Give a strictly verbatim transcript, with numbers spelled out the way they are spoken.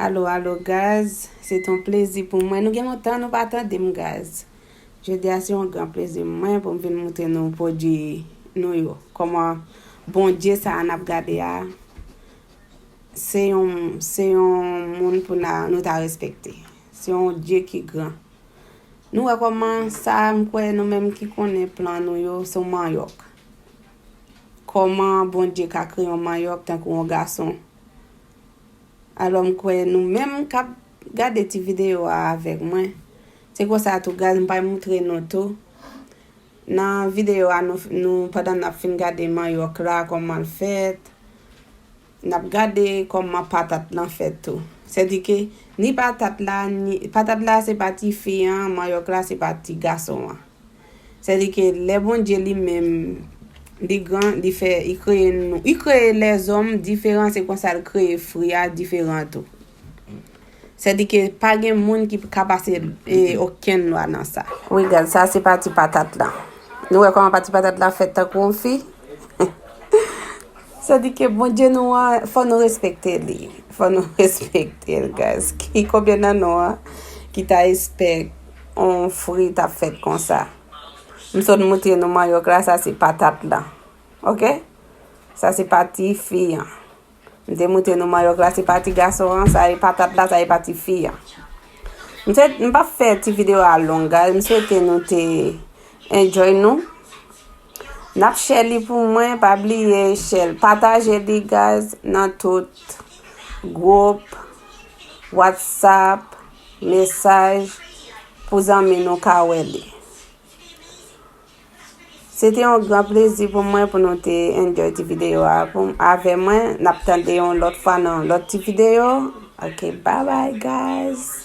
Alo, alo, guys. Se t yon plezi pou mwen. Nou gen lontan nou pa tande m, guys. Jodi a, se yon gran plezi mwen pou m vin moutre nou pwodui nou yo. Kòman Bondye sa a n ap gade a, se yon, se yon moun pou na, nou ta respekte. Se yon Dye ki gran. Nou wè kòman sa, m kwè nou menm ki konnen plan nou yo, se yon manyòk. Kòman Bondye ka kreye yon manyòk tankou yon gason? Alò, m kwè nou menm k ap gade ti videyo a avèk mwen, se konsa tou, guys, m pral moutre nou tou. Nan videyo a, nou, nou, pandan n ap fin gade manyòk la, kòman l fèt, n ap gade kòman patat lan fèt tou. Sèdike, ni patat la, ni, patat la se pa tifi an, manyòk la se pa ti gason an. Sèdike, lè Bondye li menm, li gran, li fè, li kreye nou, li kreye lèzòm diferan, se konsa l kreye fwi a diferan tou. Sèdike, pa gen moun ki ka pase, e, okenn lwa nan sa. Wi, gad, sa se pati patat la. Nou wè kòman pati patat la fèt tankou yon fi? Sèdike, Bondye nou an, fò nou respekte li. Fò nou respekte l, guys. Ki, konbyen nan nou an ki ta espè yon fwi t ap fèt konsa? M sot moutre nou manyòk la, sa se patat la. Oke? Sa se pati fi an. M te moutre nou manyòk la, se pati gason an, sa e patat la, sa e pati fi an. M swete, m p ap fè ti videyo a long, guys. M swete nou te enjoy nou. N ap share li pou mwen, pa bliye share, pataje li, guys, nan tout gwoup, WhatsApp, mesaj, pou zanmi nou ka wè li. Se te yon gran plezi pou mwen pou nou te enjoy ti videyo a pou, avè mwen. N ap tande yon lòt fwa nan yon lòt ti videyo. Ok, bye bye, guys.